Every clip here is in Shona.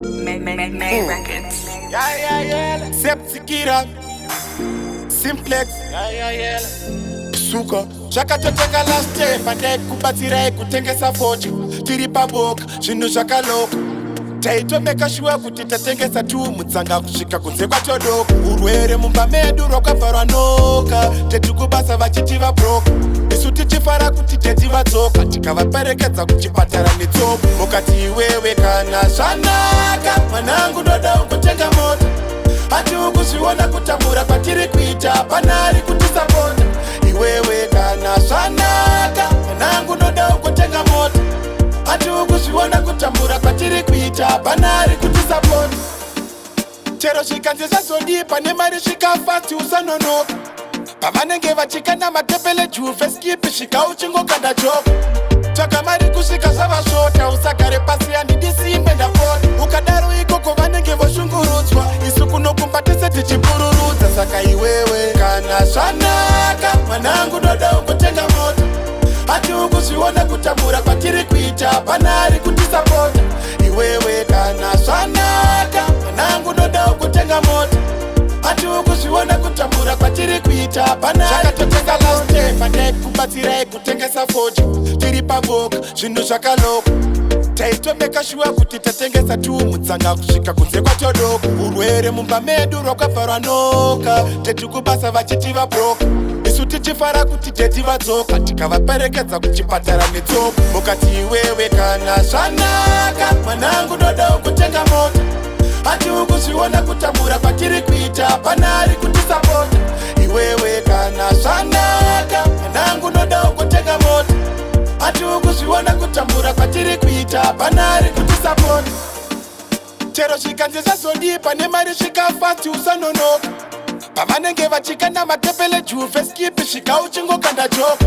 May, May, May Records. Yeah. Septikira, Simplex, Yeah. Suka. Zvakatotanga last year pandaikubatsirai kutengesa fodya, tiri paboka, zvinhu zvakaloka. Taitomeka shuwa kuti tatengesa tu mutsanga kusvika kunze kwatodoka. Urwere mumba medu rwakabva rwanoka, teti kubasa vachiti vabroka, isu tichifara kuti teti vadzoka, tikavaperekedza kuchipatara netsoka. Mukati, "Iwewe, kana zvanaka, mwanangu, ndoda ukutenga mota. Hati ukuzviona kutambura kwatiri kuita? Hapana ari kutisapota. Iwewe, kana zvanaka, mwanangu, ndoda ukutenga mota. Hati ukuzviona kutambura kwatiri kuita? Hapana ari kutisapota." Chero zvikanzi zvazodii, pane mari svika fast, usanonoka. Pavanenge vachikanda matepele, Juve, Skippy, svika uchingokanda choko. Tsvaka mari kusvika zvavasvota, usagare pasi. Handidi simbe, ndapota. Ukadaro ikoko vanenge voshungurudzwa, isu kunokumba tese tichipururudza. Saka iwewe, kana zvanaka, mwanangu, ndoda ukutenga mota. Hati ukuzviona kutambura kwatiri kuita? Hapana ari kutisapota. Iwewe, kana zvanaka, mwanangu, ndoda ukutenga mota. Hati ukuzviona kutambura kwatiri kuita? Hapana. Zvakatotanga last year pandaikubatsirai kutengesa fodya, tiri paboka, zvinhu zvakaloka. Taitomeka shuwa kuti tatengesa tu mutsanga kusvika kunze kwatodoka. Urwere mumba medu rwakabva rwanoka, teti kubasa vachiti vabroka, isu tichifara kuti teti vadzoka, tikavaperekedza kuchipatara netsoka. Mukati, "Iwewe, kana zvanaka, mwanangu, ndoda ukutenga mota. Hati ukuzviona kutambura kwatiri kuita? Hapana ari kutisapota. Iwewe, kana zvanaka, mwanangu, ndoda ukutenga mota. Hati ukuzviona kutambura kwatiri kuita? Hapana ari kutisapota." Chero zvikanzi zvazodii, pane mari svika fast, usanonoka. Pavanenge vachikanda matepele, Juve, Skippy, svika uchingokanda choko.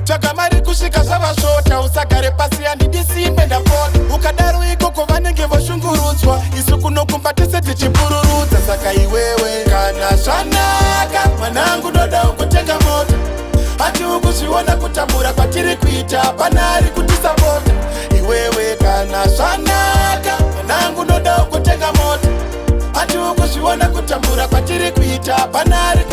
Tsvaka mari kusvika zvavasvota, usagare pasi. Handidi simbe, ndapota. Ukadaro ikoko vanenge voshungurudzwa, isu kunokumba tese tichipururudza. Saka iwewe, kana zvanaka, mwanangu, ndoda ukutenga mota. Hati ukuzviona kutambura kwatiri kuita? Hapana ari kutisapota. Iwewe, kana zvanaka, mwanangu, ndoda ukutenga mota. Hati ukuzviona kutambura kwatiri kuita? Hapana ari.